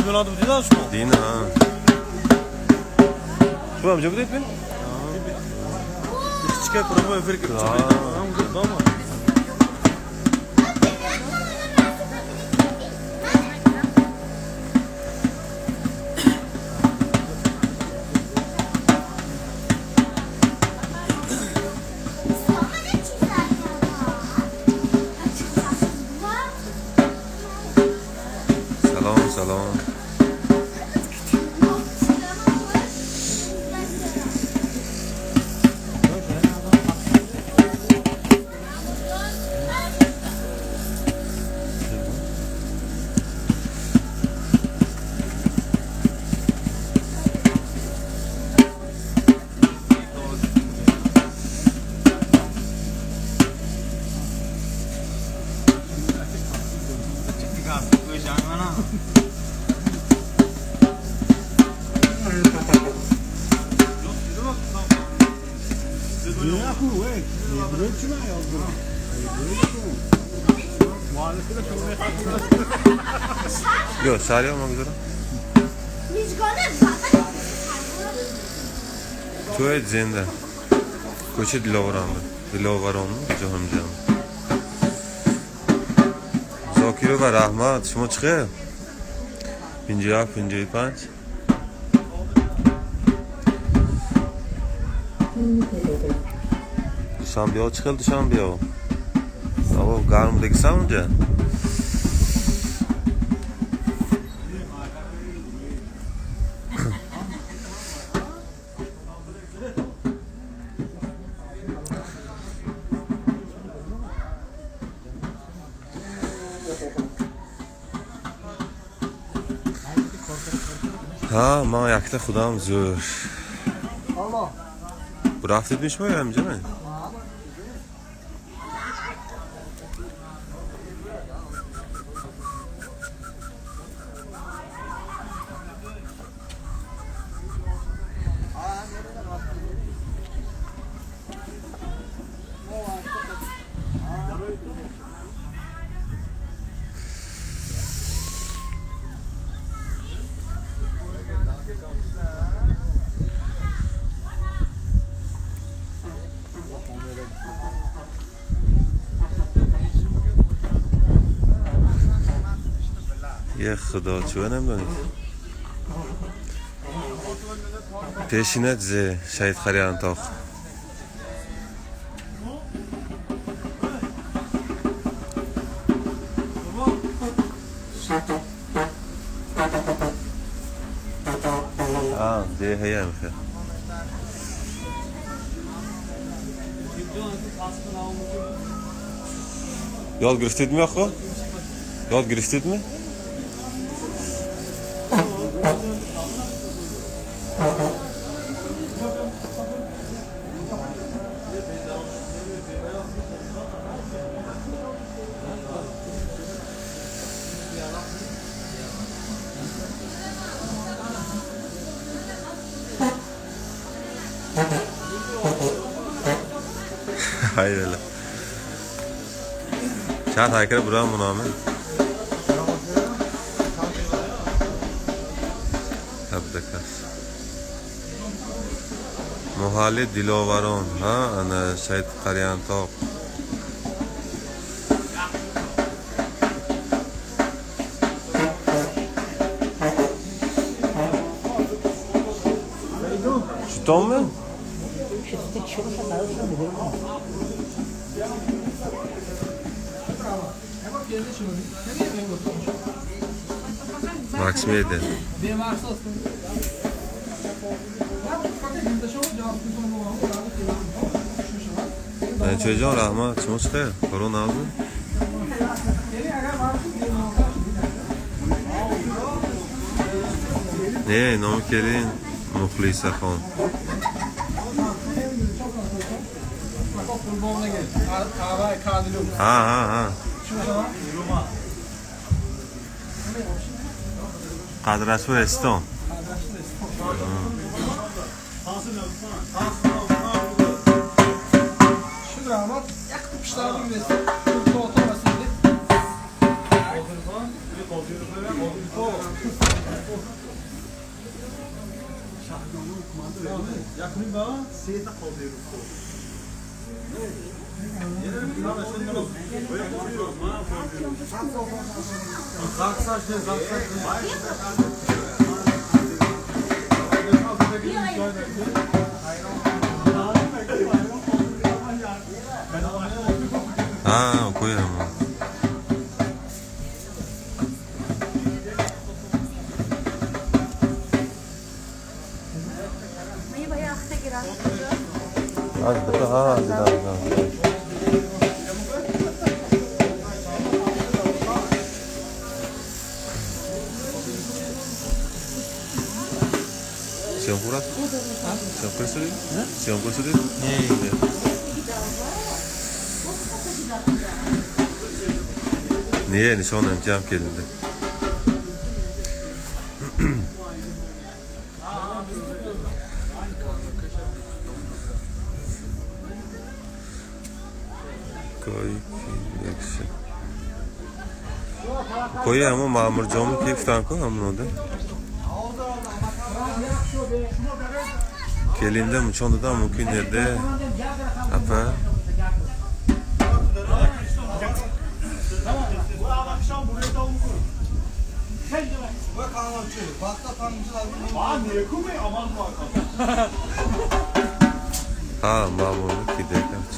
Чемпионат будида шумо? Дина, ҳа. Шумо ҳамҷо будед ми? Чика прямой эфир. Да. Салом, салом. Ё, сари ма гузарам. Туе зинда. Кӯча Диловарам буд. Диловарон ҷо ҳамҷам. Зокирова, раҳмат. Шумо чӣ хел? 57, 55. Душанбеҳо чӣ хел душанбеҳо? Ҳаво гарм будагисан унҷа? Ҳа, ман якта худам зӯр. Рафтед ми шумо ё ҳамҷа ме? Е худо, чӯ намедонед? Пешинат зе Шаҳид Хариантоқ. А, де ҳая мехел. Ёд гирифтед ми охо? Ёд гирифтед ми? Ай вела. Чанд ҳайкара бурам мунаме? Ҳабдакас. Маҳалли Диловарон, ҳа, ана Шаҳид Қариянтоқ. Чутонми? Макс Медиа. Чойҷон, раҳмат. Шумо чӣ хел? Корон нағзми? Не, номи келин Мухлисахон. Ҳа, ҳа, ҳа. Қадрасу Рестон. Ha, koyarım. Не, нишонам ҷамъ келинди. Кои ҳамон Маъмурҷону ки гуфтам ку ҳамонода. Келинда мучон додам мумкин неде. Апа. Ҳа, Маъмурро ки декач.